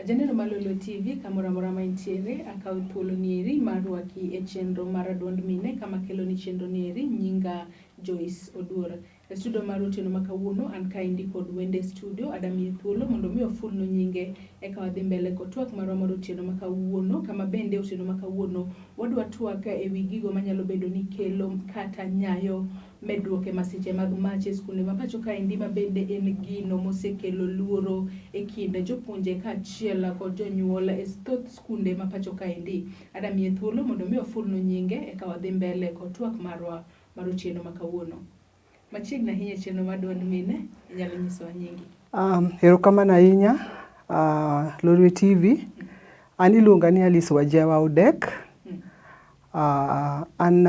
Janeno mar Lolwe TV kamoro amora ma intiere, akawo thuolo nieri mar rwaki e chenro mar Duond Mine kama keloni chenro nieri nyinga Joyce Oduor. E studio mar otieno ma kawuono an kaendi kod wende studio adamiye thuolo mondo mi ofulnu nyinge eka wadhi mbele kod twak marwa mar otieno ma kawuono kama bende otieno ma kawuono wadwa twak e wi gigo manyalo bedo ni kelo kata nyayo medruok e masiche mag mach e skunde ma pacho kaendi ma bende en gino mosekelo luoro e kind jopuonje kaachiel kod jonyuol e thoth skunde ma pacho kaendi. Adamiye thuolo mondo mi ofulnu nyinge eka wadhi mbele kod twak marwa mar otieno ma kawuono. Machiegni ahinya e chenro mar Duond Mine, inyalo nyisowa nyingi. Erokamano ahinya Lolwe TV. An iluonga ni Alice Wajewa Odek. An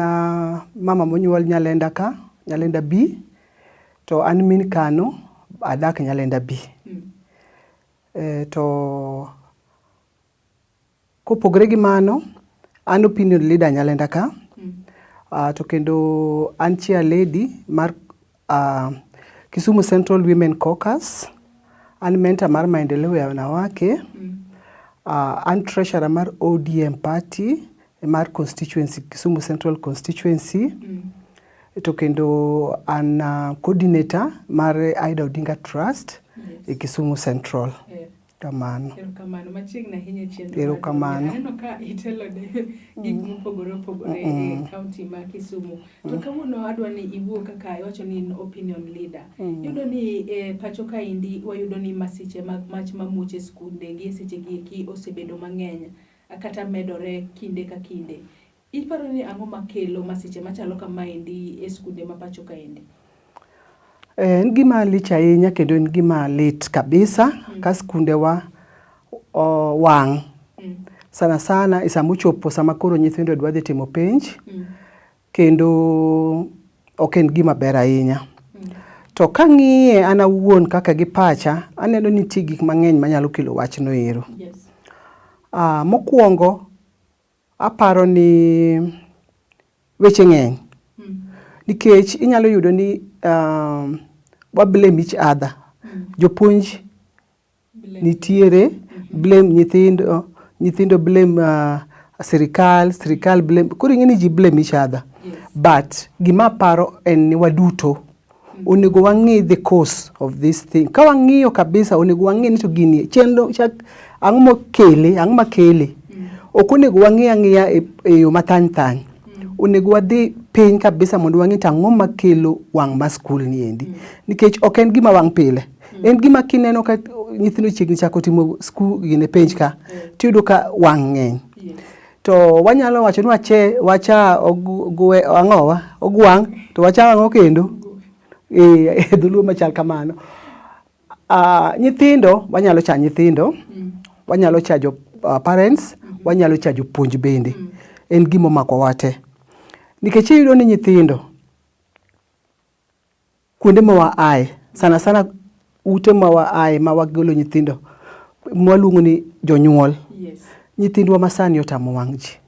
mama monyuol Nyalenda ka, Nyalenda B, to an min Kano, adak Nyalenda B. To kopogore gi mano, an opinion leader Nyalenda ka, to kendo an chair lady mar Kisumu Central Women Caucus, an mentor mar maendeleo ya wanawake, an treasurer mar ODM party mar constituency, Kisumu Central constituency, to kendo an coordinator mar Ida Odinga Trust e Kisumu Central. Kamano. Erokamano, machiegni ahinya e chenro. Erokamano. Aneno ka itelo ne gik mopogore opogore e county ma Kisumu. To kawuono adwa ni iwuo kaka iwacho ni in opinion leader. Iyudo ni e pacho kaendi wayudo ni masiche mag mach mamuoch e skunde gi e seche gi eki osebedo mang'eny kata medore kinde ka kinde. Iparo ni ang'o makelo masiche machalo kamaendi e skunde ma pacho kaendi? En gima lich ahinya kendo en gima lit kabisa ka skundewa wang'. Sana sana e sama ochopo sama koro nyithindo dwa dhi timo penj kendo ok en gima ber ahinya. To kang'iye an awuon kaka gi pacha, aneno ni nitie gik mang'eny manyalo kelo wachno ero. Mokwongo aparo ni weche ng'eny nikech inyalo yudo ni wa blame each other. Jopuonj nitiere blame nyithindo, nyithindo blame sirikal, sirikal blame, koro ing'e ni ji blame each other. But gima aparo en ni waduto onego wang'i the cause of this thing. Ka wang'iyo kabisa onego wang'i ni to gini chenro chak ang'o mokele, ang'o makele. Ok onego wang'i ang'iya e yo mathany thany. Onego wadhi piny kabisa mondo wang'i to ang'o makelo wang' mar skul ni endi. Nikech ok en gima wang' pile. En gima kineno ka nyithindo chiegni chako timo skul gine penj ka, tiyudo ka wang' ng'eny. To wanyalo wacho ni wache wacha ogwe ang'owa ogwang' to wacha ang'o kendo e dholuo machal kamano. Nyithindo wanyalo cha nyithindo, wanyalo cha jo parents, wanyalo cha jopuonj bende. En gima omako wa te. Nikech iyudo ni nyithindo kuonde ma waaye sana sana ute ma waaye ma wagolo nyithindo mwaluongo ni jonyuol. Nyithindwa masani otamo wang' ji.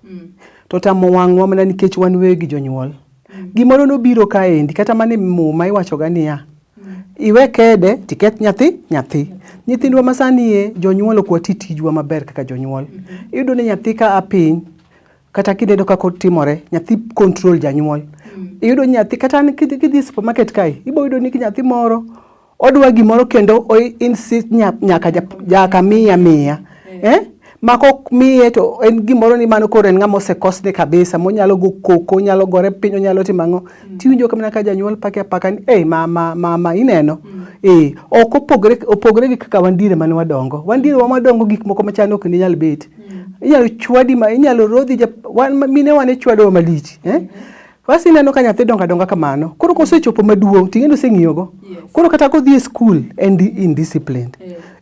To otamo wang'wa mana nikech wan wegi jonyuol. Gimoro nobiro kaendi kata mana e muma iwacho ga niya, iwe kede tiketh nyathi nyathi. Nyithindwa masani e jonyuol ok wati tijwa maber kaka jonyuol. Iyudo ni nyathi ka a piny kata kineno kaka otimore nyathi control janyuol. Iyudo nyathi kata an kidhi e supermarket kae ibo yudo ni nyathi moro odwa gimoro kendo o insist nyaka nyaka miya miya. Eh? Ma kok miye to en gimoro ni mano koro en ng'ama osekosne kabisa monyalo go koko, onyalo gore piny, onyalo timo ang'o. Tiwinjo ka mana ka janyuol pake apaka ni ei mama mama ineno. Eh, ok opogore opogore gi kaka wan diere mane wadongo. Wan diere wa madongo gik moko machalo ok ne nyal bet. Inyalo chwadi ma inyalo rodhi wan mine wan e chwadowa malich. Eh? Bas ineno ka nyathi dongo adonga kamano. Koro kosechopo maduong' ting'e ni oseng'iyogo. Koro kata kodhi e skul en indisciplined.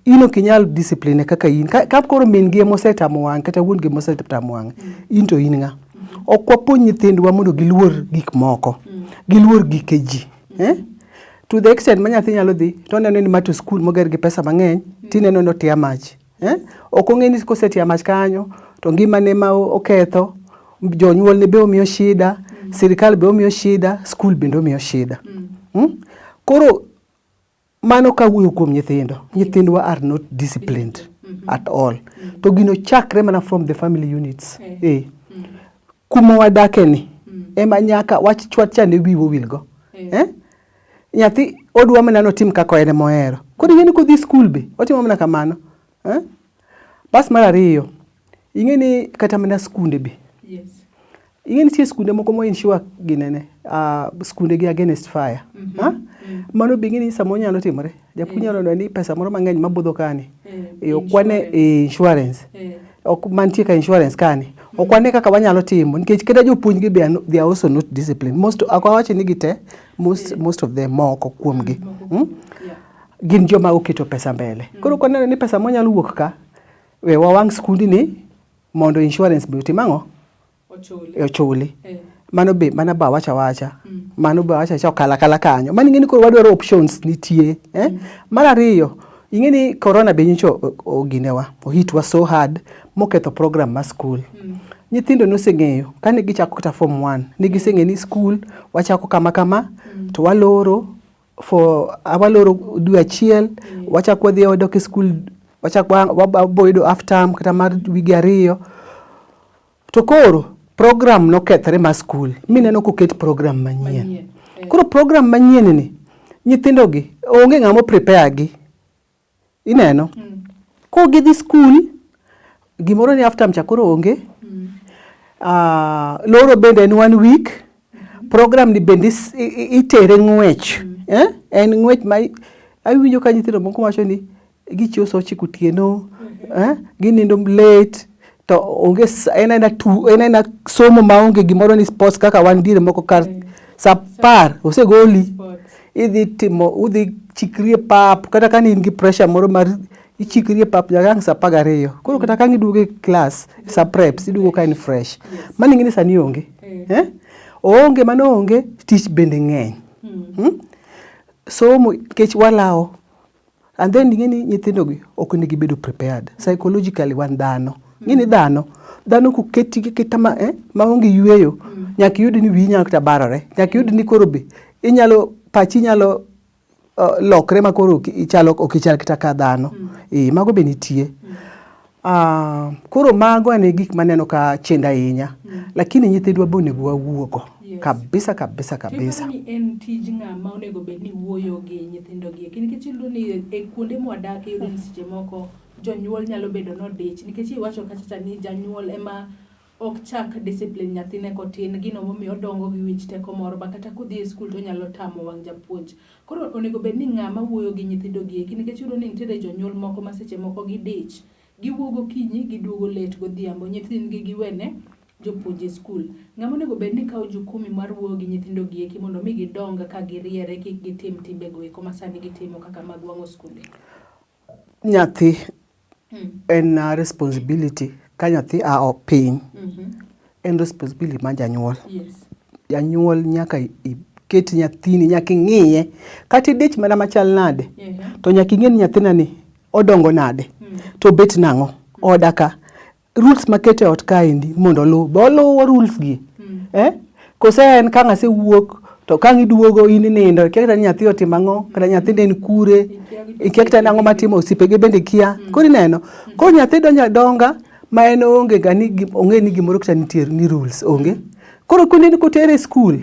In ok inyal discipline kaka in. Ka koro min gi ema osetamo wang'e kata wuon gi ema osetamo wang'e, in to in ng'a? Ok wapuonj nyithindwa mondo giluor gik moko. Giluor gike ji. Eh? To the extent ma nyathi nyalo dhi to oneno ni ma to skul moger gi pesa mang'eny tineno ni otia mach. Eh? Ok ong'e ni kosetia mach kanyo to ngimane ma oketho, jonyuolne be omiyo shida, sirikal be omiyo shida, skul bende omiyo shida. Koro mano kawuoyo kuom nyithindo, nyithindwa are not disciplined. at all. To gino chakre mana from the family units. Eh. Eh. Kuma wadake ni ema nyaka wach chwat cha ne wiwa owilgo. Eh. Eh? Nyathi odwa mana notim kaka en emohero. Koro ing'e ni kodhi skul be otimo mana kamano. Eh? Bas mar ariyo, ing'e ni kata mana skunde be. Yes. Ing'e nitie skunde moko mo insure ginene, skunde gi against fire. Ha? Mano be ing'e ni samoro nyalo timore. Japuonj nyalo neno ni pesa moro mang'eny mabudho kani. Eh, E, ok wane e insurance. Eh. Ok mantie ka insurance kani. Ok wane kaka wanyalo timo nikech kata jopuonj gi be are they are also not disciplined. Most ok awach ni gite, most of them moko kuomgi. Moko Hmm? Yeah. Gin joma oketo pesa mbele. Koro kwaneno ni pesa monyalo wuok ka, we wawang' skundni mondo insurance be otim ang'o? Ochuli. Ochuli. Eh. Mano be mana ba wacha wacha. Mano be wacha wacha okala kala kanyo. Mano ing'e ni koro wadwaro options nitie. Eh? Mar ariyo, ing'e ni corona be nyocha oginewa, ohitwa so hard moketho program mar skul. Nyithindo noseng'eyo kane gichako kata form 1, ne giseng'eyo ni skul wachako kama kama to waloro for waloro dwe achiel, wachako wadhi wadok e skul, wachako wabo yudo half term kata mar wige ariyo. To koro program nokethre mar skul mineno koket program manyien. Manyien. Eh. Koro program manyien ni nyithindo gi onge ng'ama prepare gi. Ineno? Ko gidhi skul gimoro ni half term cha koro onge. Loro bende en one week. Program ni bende itere ng'wech. Eh? En ng'wech ma awinjo ka nyithindo moko wacho ni gichiewo saa ochiko otieno, eh? Ginindo late to onge en aena tu en aena somo maonge gimoro ni sports kaka wan diere moko kar saa apar osegoli. Sports. Idhi timo udhi chikri e pap kata ka ne in gi pressure moro mar ichikri e pap nyaka ang' saa apar gariyo. Koro kata ka ang' iduogo e class sa preps iduogo ka in fresh. Mano ing'e ni sani onge. Eh? Oonge mano onge tich bende ng'eny. Hmm? Somo nikech walawo and then ing'e ni nyithindo gi ok onego gibedo prepared psychologically wan dhano. Ing'e ni dhano dhano koketi aketa ma maonge yueyo nyaka iyud ni wiyi nyalo kata barore. Nyaka iyud ni koro be inyalo pachi nyalo lokre ma koro ichalo ok ichal kata ka dhano. Eh, mago be nitie. Koro mago ane gik maneno ka chendo ahinya. Lakini nyithindwa be onego wawuogo. Yes. Kabisa kabisa kabisa. Tiparo ni en tij ng'ama onego bed ni wuoyo gi nyithindo gi eki nikech iyudo ni e kuonde mwadakie iyudo ni seche moko jonyuol nyalo bedo nodich nikech iwacho kacha cha ni janyuol ema ok chak discipline nyathine kotin gino momiyo odongo gi wich teko moro ma kata kodhi e skul to onyalo tamo wang' japuonj. Koro onego bed ni ng'ama wuoyo gi nyithindo gi eki nikech iyudo ni nitiere jonyuol moko ma seche moko gidich giwuok gokinyi giduogo late godhiambo nyithindgi giwene jopuonj e skul. Ng'ama onego bed ni kawo jukumu mar wuoyo gi nyithindo gi eki mondo mi gidong ka giriere kik gitim timbego eko ma sani gitimo kaka mag wang'o skunde. Nyathi en responsibility ka nyathi a piny en responsibility mar janyuol. Yes. Janyuol nyaka iket nyathini nyaka ing'iye kata idich mana machal nade to nyaka ing'e ni nyathina ni odongo nade to obet nang'o oda ka rules maketo e ot kaendi mondo oluw be oluwo rules gi eh? Kose en ka asewuok to ka ang' iduogo in inindo ikia kata ni nyathi otimo ang'o kata nyathi ne en kure ikia kata nang'o matimo osiepege bende kia koro ineno koro nyathi donjo adonga ma en oonge ga ni ong'e ni gimoro kata nitie ni rules onge koro koneni kotere e skul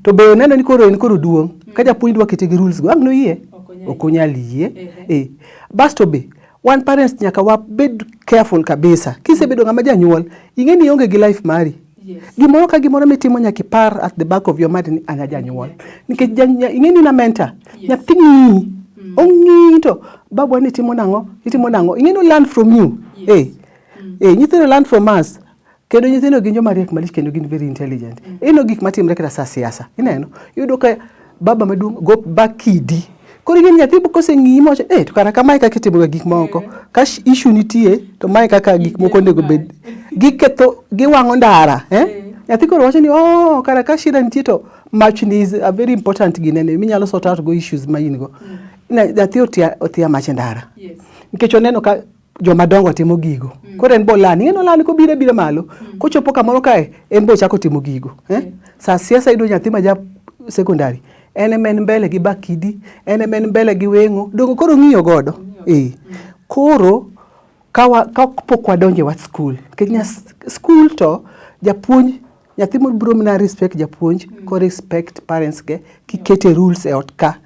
to be oneno ni koro en koro duong' ka japuonj dwa kete gi rules go ang' noyie ok onyal yie eh. Basto be wan parents nyaka wabed careful kabisa kisebedo ng'ama janyuol ing'e ni ionge gi life mari. Yes. Gimoro ka gimoro mitimo nyaka ipar at the back of your mind ni an a janyuol nikech ing'e ni in a mentor. Yes. Nyathi ng'iyi ong'iyi to babwa ni timo nang'o itimo nang'o ing'e ni learn from you. Yes. Eh. Eh, nyithindo learn from us kendo nyithindo gin joma riek malich kendo gin very intelligent. Ineno gik matimre kata sa siasa ineno iyudo ka baba maduong' go ba kidi koro ing'e ni nyathi koseng'iyi mowacho eh to kara kamae kaka itimo ga gik moko ka issue nitie to mae kaka gik moko onego bed giketho giwang'o ndara eh? Nyathi koro wacho ni oh kara ka shida nitie to mach ni is a very important ginene minyalo sort out go issues ma in go. Nyathi otia mach e ndara. Yes. Nikech oneno ka joma dongo timo gigo. Koro en bo lan, ing'e ni olan kobiro abira malo, kochopo kamoro kae, en bo ochako timo gigo. Eh? Sa siasa iyudo nyathi ma ja secondary, en ema en mbele gi bakidi, en ema en mbele gi weng'o, donge koro ong'iyo godo? Eh. Koro Ka pok wadonjo e wach skul, nikech skul to japuonj nyathi biro mana respect japuonj ko respect parents ge kikete rules e ot ka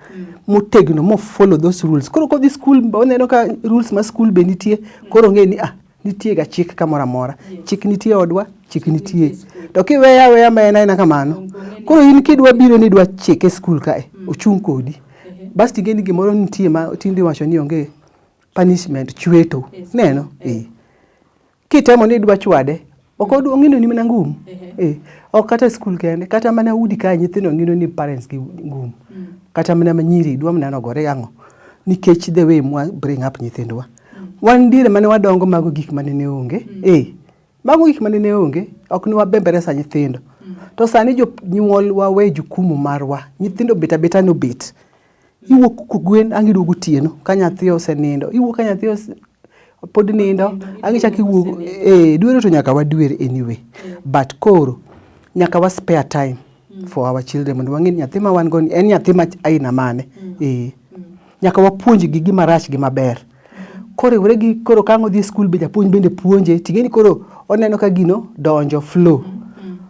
motegno mo follow those rules. Koro kodhi skul oneno ka rules ma skul be nitie, koro ong'e ni ah nitie ga chik kamoro amora. Chik nitie e odwa, chik nitie. To kiweya aweya ma en aena kamano, koro in kidwa biro ni idwa chike e skul kae, ochung' kodi. Bas ting'e ni gimoro nitie ma tinde iwacho ni onge punishment, chweto. Neno? Eh. Kitemo ni idwa chwade, ok ong'ino ni mana ngum. Eh. Ok kata e skul kende, kata mana udi kae nyithindo ng'ino ni parents gi ngum. Kata mana manyiri dwa mana nogore ang'o? Nikech the way mwa bring up nyithindwa. Wan diere mane wadongo mago gik mane ne onge. Eh. Mago gik mane ne onge, ok ne wabemberesa nyithindo. To sani jonyuol wawe jukumu marwa. Nyithindo bet abeta ni obet. Iwuok kogwen ang' iduogo otieno ka nyathi osenindo. Iwuok ka nyathi pod nindo, ang' ichak iwuok. Eh, dwero to nyaka wadwer anyway. But koro nyaka wa spare time for our children mondo wang'e ni nyathi ma wan go ni en nyathi ma aina mane. Eh. Nyaka wapuonjgi gima rach gi maber. Koriwre gi koro ka ang' odhi e skul be japuonj bende puonje, ting'e ni koro oneno ka gino donjo flow.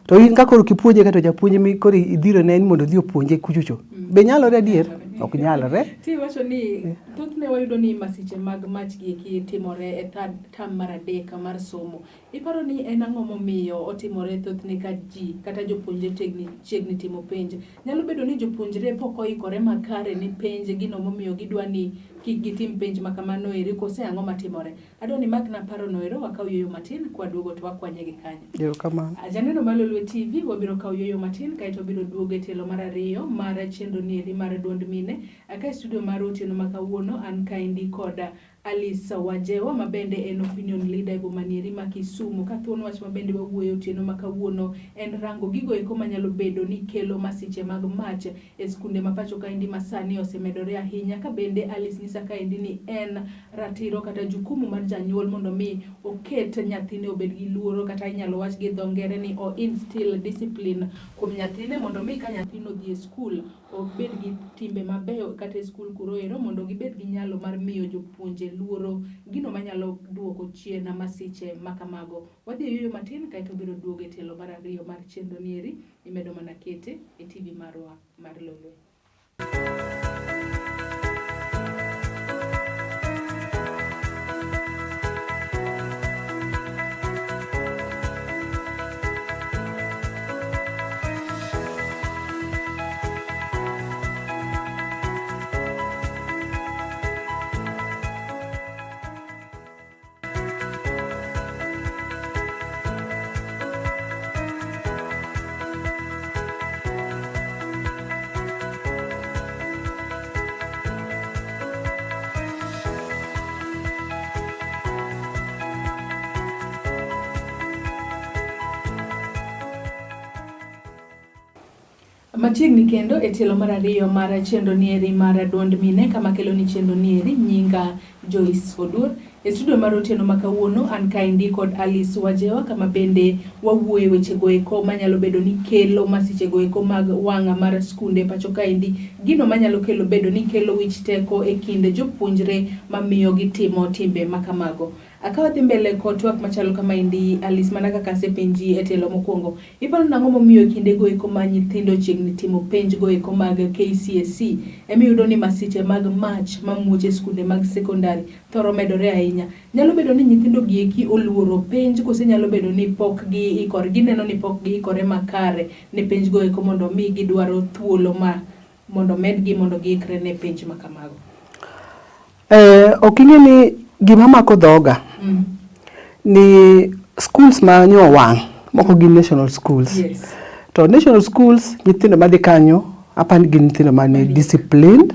To in ka koro kipuonje ka to japuonj mi koro idhiro ne ni mondo odhi opuonje kuchocho. Be nyalore adier? Ok nyalore. Ti iwacho ni thothne wayudo ni masiche mag mach gi eki timore e term mar adek mar somo. Iparo ni en ang'o momiyo otimore thothne ka ji kata jopuonjre chiegni timo penj? Nyalo bedo ni jopuonjre pok oikore makare ne penj, gino momiyo gidwa ni kik gitim penj ma kamano eri, kose ang'o matimore? Adwa ni imakna parono ero, wakaw yueyo matin, kwaduogo to wakwanye gi kanyo. Erokamano. Janeno mar Lolwe TV, wabiro kawo yueyo matin kaeto wabiro duogo e tielo mar ariyo mar chenro ni eri mar duond mine. Ka e studio mar otieno ma kawuono an kaendi kod Alice Wajewa ma bende en opinion leader e boma nieri ma Kisumu. Ka thuon wach ma bende wawuoyo otieno ma kawuono en rango gigo eko manyalo bedo ni kelo masiche mag mach e skunde ma pacho kaendi ma sani osemedore ahinya. Ka bende Alice nyisa kaendi ni en ratiro kata jukumu mar janyuol mondo mi oket nyathine obed gi luoro kata inyalo wach gi dho ngere ni o instill discipline kuom nyathine mondo mi ka nyathino odhi e skul obed gi timbe mabeyo kata e skul kuro ero mondo gibed gi nyalo mar miyo jopuonje luoro gino manyalo duoko chien masiche ma kamago. Wadhi e yueyo matin kaeto wabiro duogo e tielo mar ariyo mar chenro nieri imedo mana kete e TV marwa mar Lolwe. Machiegni kendo e tielo mar ariyo mar chenro nieri mar duond mine kama kelo ni chenro nieri nyinga Joyce Oduor. E studio mar otieno ma kawuono an kaendi kod Alice Wajewa kama bende wawuoye weche go eko manyalo bedo ni kelo masiche go eko mag wang'a mar skunde pacho kaendi, gino manyalo kelo bedo ni kelo wich teko e kind jopuonjre mamiyo gitimo timbe makamago. Ka wadhi mbele kod twak machalo kamaendi Alice, mana kaka asepenji e tielo mokwongo, iparo nang'o momiyo e kinde go eko ma nyithindo chiegni timo penj go eko mag KCSE emiyudo ni masiche mag mach mamuoch e skunde mag sekondari thoro medore ahinya? Nyalo bedo ni nyithindo gi eki oluoro penj kose nyalo bedo ni pok giikore, gineno ni pok giikore makare ne penj go eko mondo mi gidwaro thuolo ma mondo medgi mondo giikre ne penj ma kamago? Ok ing'e ni gima mako dhoga ni schools ma nyo owang' moko gin national schools. Yes. To national schools nyithindo madhi kanyo apani gin nyithindo mane disciplined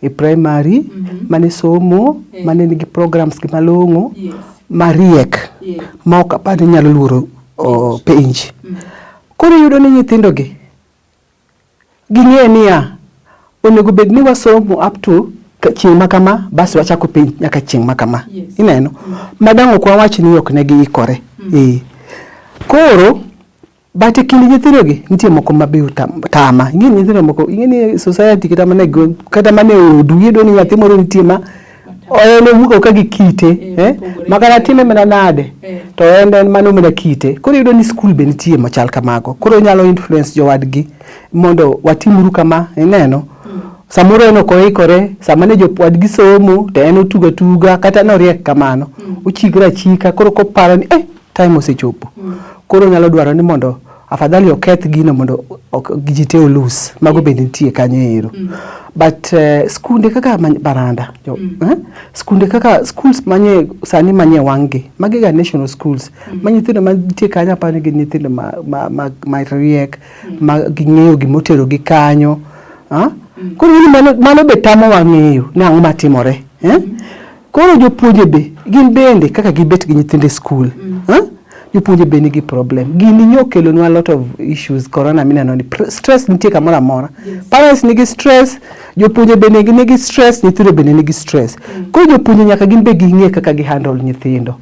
e primary mane somo mane nigi programs gi malong'o Yes. mariek Yes. ma ok apar ni nyalo luoro penj. Koro iyudo ni nyithindo gi ging'e niya onego bed ni wasomo up to chieng' ma kama bas wachako penj nyaka chieng' ma kama. Yes. Ineno? Ma dang' ok wawach ni ok ne giikore. Eh. Koro but e kind nyithindo gi nitie moko ma be tama. Ing'e ni nyithindo moko ing'e ni society kata mana e gweng' kata mana e odu iyudo ni nyathi moro nitie ma En owuok ka gi kite eh, makata time mana nade to en en mano mana kite. Koro iyudo ni skul be nitie machal kamago. Koro onyalo influence jowadgi mondo watimuru kama, ineno. Samoro en ok oikore, sama ne jowadgi somo to en otugo atuga kata noriek kamano. Ochikre achika koro koparo ni eh, time osechopo. Koro onyalo dwaro ni mondo afadhali oketh gino mondo ji te olus. Mago bende nitie kanyo ero. But skunde kaka Baranda, skunde kaka schools manye sani manye wang'gi, magi ga national schools. Ma nyithindo mantie kanyo aparo ni gin nyithindo ma riek, ma ging'eyo gimotero gi kanyo. Koro mano be tamowa ng'eyo ni ang'o matimore. Koro jopuonje be, gin bende kaka gibet gi nyithindo e skul. Jopuonje be nigi problem. Gini nyo okelonwa a lot of issues, corona mineno ni stress nitie kamoro amora. Parents nigi stress, jopuonje bende nigi stress, nyithindo bende nigi stress. Koro jopuonje nyaka gin be ging'e kaka gi handle nyithindo.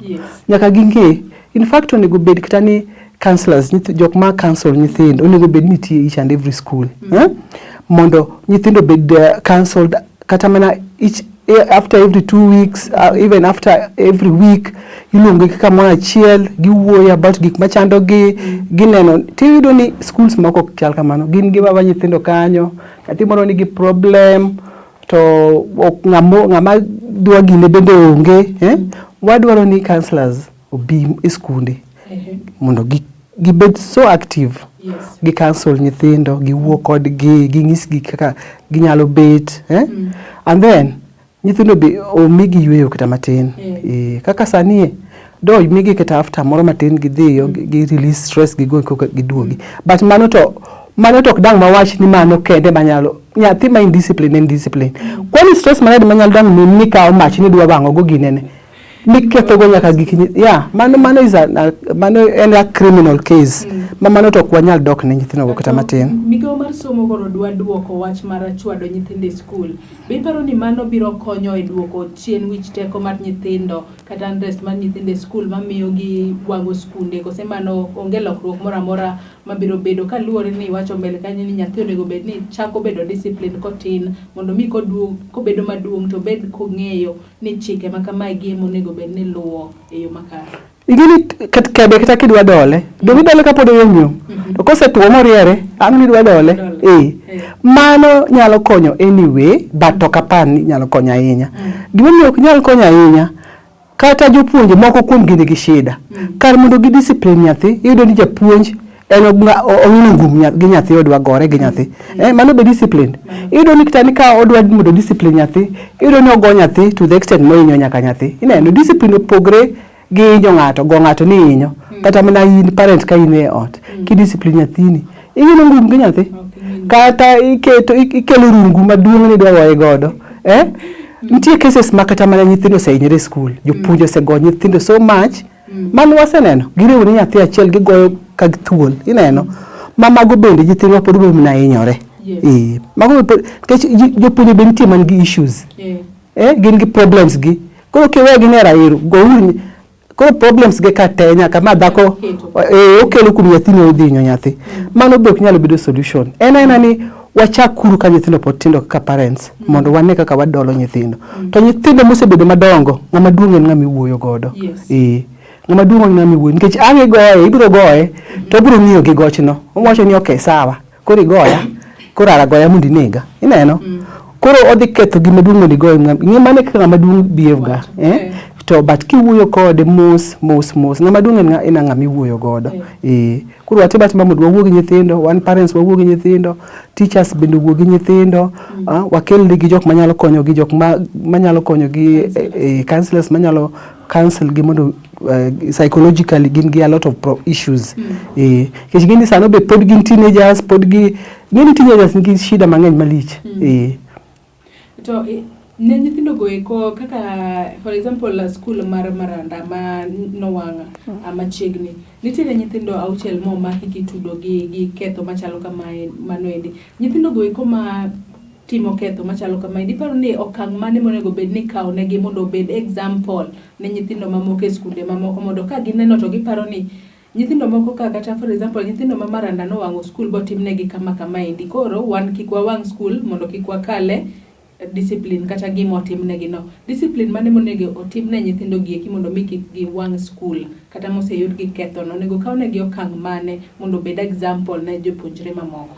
Nyaka ging'e, in fact onego bed kata ni counselors, jok ma counsel nyithindo, onego bed nitie each and every school. Mondo nyithindo bed counselled kata mana each after every 2 weeks, even after every week, iluongo gi kamoro achiel, giwuoyo about gik machandogi, gineno. Tiyudo ni schools moko ok chal kamano, gin gi baba nyithindo kanyo, nyathi moro nigi problem, to ok ng'ama dwa gine bende onge. Wadwaro ni counselors obi e skunde mondo gibed so active. Gi counsel nyithindo, giwuo kodgi, ginyisgi kaka ginyalo bet. And then nyithindo be omigi yueyo kata matin. Kaka sani do migi kata after moro matin gidhiyo, gi release stress, gigo koka giduogi. But mano to ok dang' mawach ni mano kende manyalo nyathi ma indiscipline en discipline. Kwani stress manade manyalo dang' ni kawo mach ni dwa wang'o go ginene miketho go nyaka gik yeah, mano is a mano en a criminal case. Ma mano to ok wanyal dok ne nyithindo go kata matin. Migawo mar somo koro dwa duoko wach mar chwado nyithindo e skul. Be iparo ni mano biro konyo e duoko chien wich teko mar nyithindo kata unrest mar nyithindo e skul mamiyo gi wang'o skunde, kose mano onge lokruok moro amora mabiro bedo kaluwore ni iwacho mbele kanyo ni nyathi onego bed ni chako bedo discipline kotin mondo mi kobedo maduong' to obed kong'eyo ni chike ma kamae gi ema onego bed ni luwo e yo makare? Ing'eni kebe kata kidwa dole, donge idole kapod oyom yom? To kosetuo moriere, ang' nidwa dole. Mano nyalo konyo anyway, but ok apar ni nyalo konyo ahinya. Gimomiyo ok nyal konyo ahinya, kata jopuonje moko kuom gi nigi shida. Kar mondo gi discipline nyathi, iyudo ni japuonj en ong'ino ngum gi nyathi, odwa gore gi nyathi. Mano be discipline. Iyudo ni kata ni ka odwa mondo discipline nyathi, iyudo ni ogo nyathi to the extent mohinyo nyaka nyathi. Ineno, discipline opogre gi hinyo ng'ato, go ng'ato ni hinyo. Kata mana in parent ka in e ot, ki discipline nyathini, ing'ino ngum gi nyathi. Kata iketo ikelo rungu maduong' ni idwa goye godo. Nitie cases ma kata mana nyithindo osehinyore e skul. Jopuonj osego nyithindo so much. Mano waseneno, giriwo ni nyathi achiel gigoyo ka thuol, ineno. Ma mago bende nyithindwa pod biro mana hinyore. Mago be nikech jopuonje be nitie man gi issues. Gin gi problems gi. Koro kiwegi ni era gouru koro problems gi ka te nyaka ma dhako okelo kuom nyathini odhi hinyo nyathi. Mano be ok nyal bedo solution. En aena ni wachak kuru ka nyithindo pod tindo kaka parents mondo wane kaka wadolo nyithindo. To nyithindo mosebedo madongo, ng'ama duong' en ng'ama iwuoyo godo. Ng'ama duong' en ng'ama iwuoyo nikech ang' igoye, ibiro goye to obiro ng'iyo gi gochno. Owacho ni okay sawa, koro igoya, koro ara goya mondo inega. Ineno? Koro odhi ketho gima duong' mondo igoye. Ng'i mano e kaka ng'ama duong' behave ga. To but kiwuoyo kode mos mos mos, ng'ama duong' en ng'ama iwuoyo godo. Koro watim atima mondo wawuo gi nyithindo, wan parents wawuo gi nyithindo, teachers bende owuo gi nyithindo, wakel negi jok manyalo konyogi, jok manyalo konyogi, counselors manyalo counsel gi mondo psychologically gin gi a lot of issues. Nikech gini sano be pod gin teenagers, pod gi ng'eni teenagers nigi shida mang'eny malich. To ne nyithindo go eko kaka for example school mar Maranda ma nowang' machiegni, nitiere nyithindo 6 momaki kitudo gi ketho machalo kamae mano endi. Nyithindo go eko ma timo ketho machalo kamae, iparo ni okang' mane monego bed ni ikawo negi mondo obed example ne nyithindo mamoko e skunde mamoko mondo ka gineno to giparo ni nyithindo moko ka kata for example nyithindo ma Maranda nowang'o skul botimnegi kama kamaendi, koro wan kik wawang' skul mondo kik wakale Discipline kata gima otimnegi no. Discipline mane monego otimne nyithindo gi eki mondo mi kik giwang' skul kata moseyud gi ketho no onego kawnegi okang' mane mondo obed example ne jopuonjre mamoko?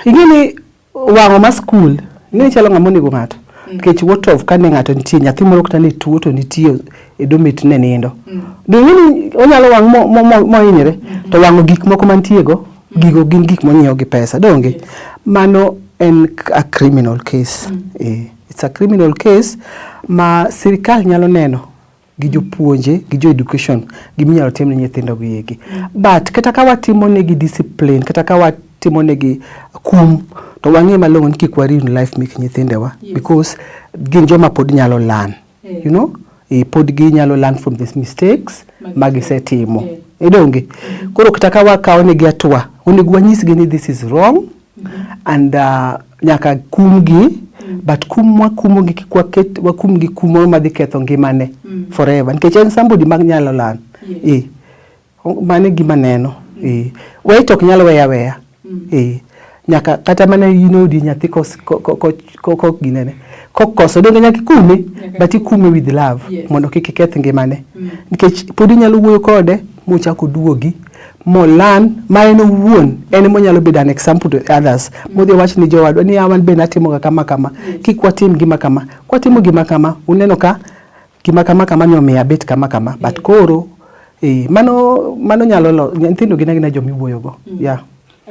Ing'e ni wang'o ma skul ing'e ni chalo ng'ama onego ng'ato nikech what of kane ng'ato nitie nyathi moro kata ne tuo to nitie e dormitory ne nindo. Dong' ni onyalo wang' mohinyre to wang'o gik moko mantie go gigo gin gik monyiew gi pesa donge mano en a criminal case. It's a criminal case ma sirikal nyalo neno gi jopuonje gi jo education giminyalo tim ne nyithindo gi eki. But kata ka watimo negi discipline kata ka watimo negi kum to wang'e malong'o ni kik wa ruin life mek nyithindewa because gin joma pod nyalo learn. Pod ginyalo learn from these mistakes ma gisetimo. Idonge? Koro kata ka wakawo negi hatua, onego wanyisgi ni this is wrong and nyaka kumgi but kum mwakumogi kik waket wakumgi kum moro madhi ketho ngimane forever nikech en somebody ma nyalo learn. Mano e gima aneno. Wach to ok nyal weya aweya. Nyaka kata mana in odi nyathi ko ginene kokoso donge nyaka ikume but ikume with love mondo kik iketh ngimane nikech pod inyalo wuoyo kode mochak oduogi mo learn ma en owuon en emonyalo bedo an example to others modhi owach ni jowadwa ni an be natimo ga kama kama kik watim gima kama kwatimo gima kama uneno ka gima kama kama ni omiyo abet kama kama but koro mano nyalo nyithindo gin agina joma iwuoyogo. Yeah.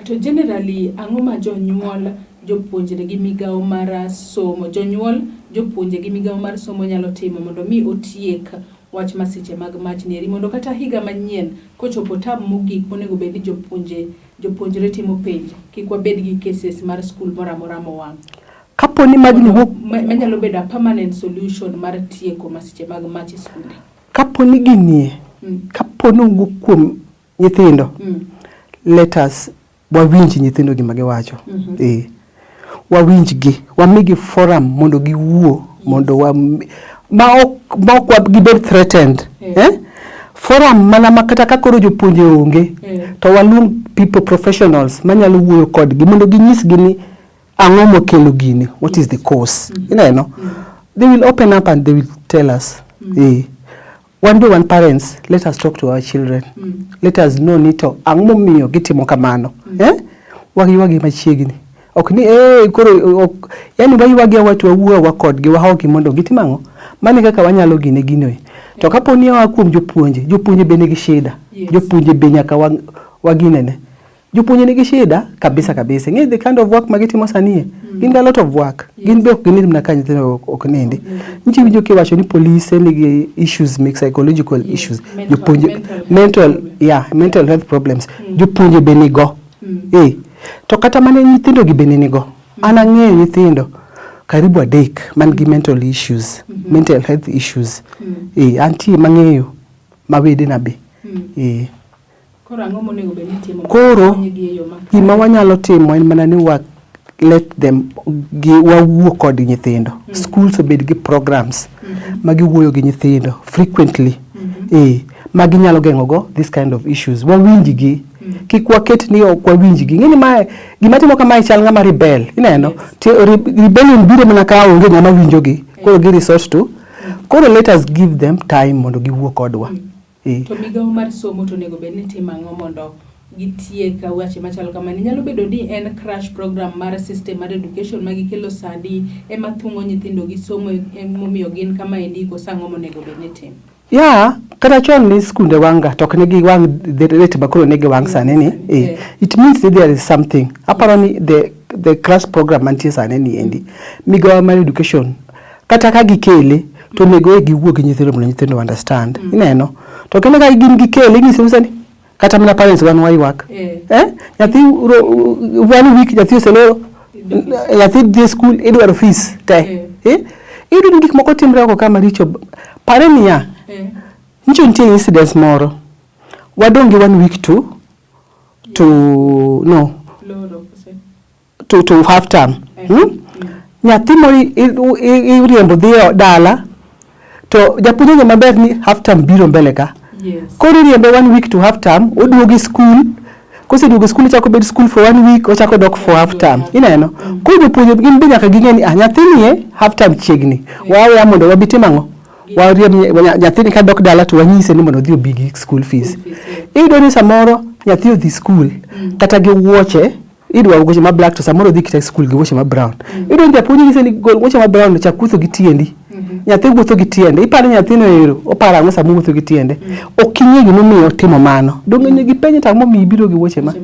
To generally ang'o ma jonyuol jopuonjre gi migawo mar somo jonyuol jopuonje gi migawo mar somo nyalo timo mondo mi otiek wach masiche mag mach ni eri mondo kata higa manyien kochopo term mogik monego bed ni jopuonjre timo penj kik wabed gi cases mar skul moro amora mowang'. Kapo ni majni wuok manyalo bedo a permanent solution mar tieko masiche mag mach e skunde. Kapo ni ginie kapo ni owuok kuom nyithindo let us wawinj nyithindo gima giwacho. Wawinjgi, wamigi forum mondo giwuo mondo wa ma ok gibed threatened. Forum mana ma kata ka koro jopuonje onge to waluong people professionals manyalo wuoyo kodgi mondo ginyisgi ni ang'o mokelo gini, what is the cause. Ineno? They will open up and they will tell us. Wan be wan parents, let us talk to our children. Let us know ni to ang'o momiyo gitimo kamano. Waywagi machiegni. Ok ni koro ok yani waywagi awa to wawuo kodgi wahogi mondo gitim ang'o. Mano e kaka wanyalo gine gino. To kapo ni oa kuom jopuonje, jopuonje be nigi shida. Jopuonje be nyaka waginene. Jopuonje nigi shida kabisa kabisa. Ing'e the kind of work ma gitimo sani e. Gin gi a lot of work. Gin be ok ginind mana ka nyithindo ok nindi. Nitie winjo kiwacho ni polise nigi issues mek psychological issues. Jopuonje mental yeah, mental health problems. Jopuonje be nigo. To kata mana nyithindo gi bende nigo. An ang'eyo nyithindo karibu 3 man gi mental issues, mental health issues. Antie mang'eyo ma wedena be. Koro ang'o monego bed ni itimo? Koro gima wanyalo timo en mana ni wa let them gi wawuo kod nyithindo. Schools obed gi programs ma giwuoyo gi nyithindo frequently. Ma ginyalo geng'o go this kind of issues. Wawinjgi. Kik waket ni ok wawinjgi. Ing'e ni mae gima timo kamae chal ng'ama rebel. Ineno? Rebellion biro mana ka onge ng'ama winjogi. Koro gi resort to. Koro let us give them time mondo giwuo kodwa. To migawo mar somo to onego bed ni timo ang'o mondo gitiek weche machalo kamani? Nyalo bedo ni en crash program mar system mar education ma gikelo sani ema thung'o nyithindo gi somo emomiyo gin kama endi koso ang'o monego bed ni timo? Yeah, kata chon ni skunde wang' ga to ok ne giwang' the rate ma koro ne giwang' sani ni. It means that there is something. Aparo ni the crash program mantie sani ni endi. Migawo mar education kata ka gikele to onego e giwuo gi nyithindo mondo nyithindo understand. Ineno? To kendo ka gin gikele inyiso ni kata mana parents wan waywak. Nyathi one week nyathi oseloro, nyathi dhi school idwaro fees te. Iyudo ni gik moko timre oko ka maricho. Pare niya, nyicho nitie incidents moro. Wadong' gi 1 week to no to half term. Nyathi moro iriembo dhi dala to japuonj ong'eyo maber ni half term biro mbele ka. Koro iriembe 1 week to half term, oduogo e school. Koseduogo e skul ochako bet skul for one week, ochako dok for half term. Ineno? Koro jopuonje gin be nyaka ging'e ni ah, nyathini e half term chiegni. Waweya mondo wabi tim ang'o? Wariemb nyathini ka dok dala to wanyise ni mondo odhi obi gi school fees. Iyudo ni samoro nyathi odhi skul kata gi wuoche idwa wuoche ma black to samoro odhi kata skul gi wuoche ma brown. Iyudo ni japuonj nyise ni gol wuoche ma brown chak wuotho gi tiendi. Nyathi wuotho gi tiende. Iparo ni nyathino ero oparo ang'o sama owuotho gi tiende. Ok ing'e gimomiyo otimo mano. Donge onego ipenje to ang'o momiyo ibiro gi wuoche ma.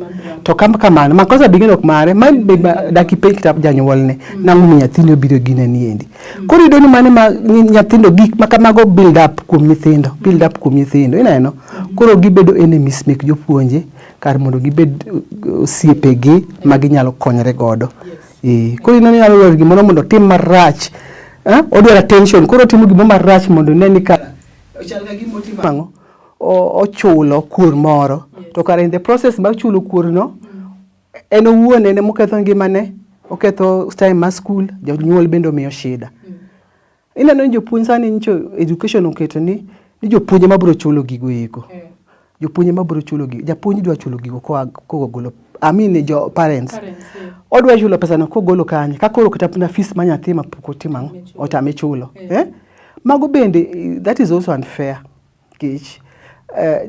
To kam kamano, makosa be ing'e ni ok mare. Ma be dak ipenj kata janyuolne. Nang'o momiyo nyathini obiro gi gine ni endi. Koro iyudo ni mano ema nyithindo gik ma kamago build up kuom nyithindo, build up kuom nyithindo. Ineno? Koro gibedo enemies mek jopuonje kar mondo gibed osiepegi ma ginyalo konyore godo. Eh, koro ineno inyalo dwaro gimoro mondo otim marach. Eh? Odwaro attention, koro otimo gimoro marach mondo one ni ka ochal ka gima otimo ang'o? Ochulo kuor moro. To kare in the process mar chulo kuor no, en owuon en emoketho ngimane, oketho time mar skul, jonyuol bende omiyo shida. Ineno ni jopuonj sani nyicho education oketo ni ni jopuonj ema biro chulo gigo eko. Jopuonj ema biro chulo gigo. Japuonj dwa chulo gigo koa kogolo I mean jo parents. Parents, yeah. Odwa chulo pesa no kogolo kanye? Ka koro kata mana fees ma nyathi ma pok otimo ang'o? Otame chulo. Eh? Mago bende that is also unfair. Nikech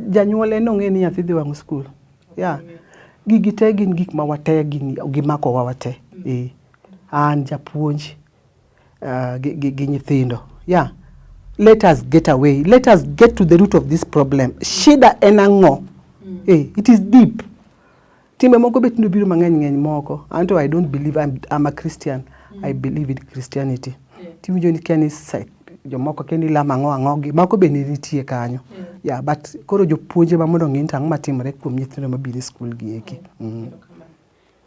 janyuol en ong'e ni nyathi dhi wang'o skul. Yeah. Gigi te gin gik ma wate gini gimakowa wate. Eh. An japuonj gi nyithindo. Yeah. Let us get away. Let us get to the root of this problem. Shida en ang'o? Eh, it is deep. Timbe moko be tinde biro mang'eny ng'eny moko. Anto I don't believe I'm a Christian. I believe in Christianity. Tiwinjo ni kia ni jomoko kia ni lamo ang'o ang'o gi moko be nitie kanyo. Yeah, but koro jopuonje ma mondo ong'e ni to ang'o matimore kuom nyithindo mabiro e skul gi eki.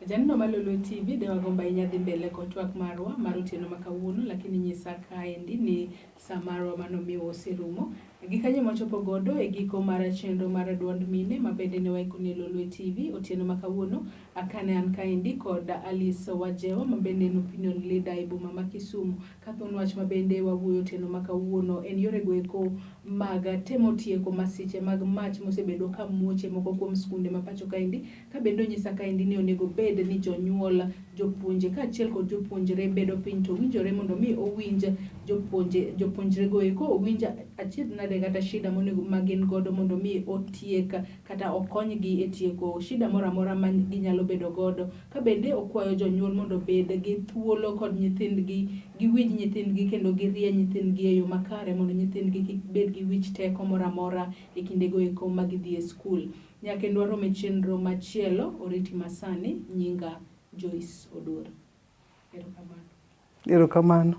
Janeno ma Lolwe TV de wagombo ahinya dhi mbele kod twak marwa mar otieno ma kawuono lakini nyisa kaendi ni saa marwa manomiwa oserumo. Gi kanyo ema wachopo godo e giko mar chenro mar duond mine ma bende ne waikoni e Lolwe TV otieno ma kawuono. Kane an kaendi kod Alice Wajewa ma bende en opinion leader e boma ma Kisumu. Ka thuon wach ma bende wawuoyo otieno ma kawuono en yore goeko mag temo tieko masiche mag mach mosebedo ka muoch e moko kuom skunde ma pacho kaendi. Ka bende onyisa kaendi ni onego bed ni jonyuol, jopuonje kaachiel kod jopuonjre bedo piny to winjore mondo mi owinj jopuonje jopuonjre go eko owinj achiedh nade kata shida monego ma gin godo mondo mi otiek kata okonygi e tieko shida moro amora ma ginyalo bedo godo. Ka bende okwayo jonyuol mondo obed gi thuolo kod nyithindgi, giwinj nyithindgi kendo girie nyithindgi e yo makare mondo nyithindgi kik bed gi wich teko moro amora e kindego eko ma gidhi e skul. Nyaka warom e chenro machielo, oriti masani, nyinga Joyce Oduor. Erokamano. Erokamano.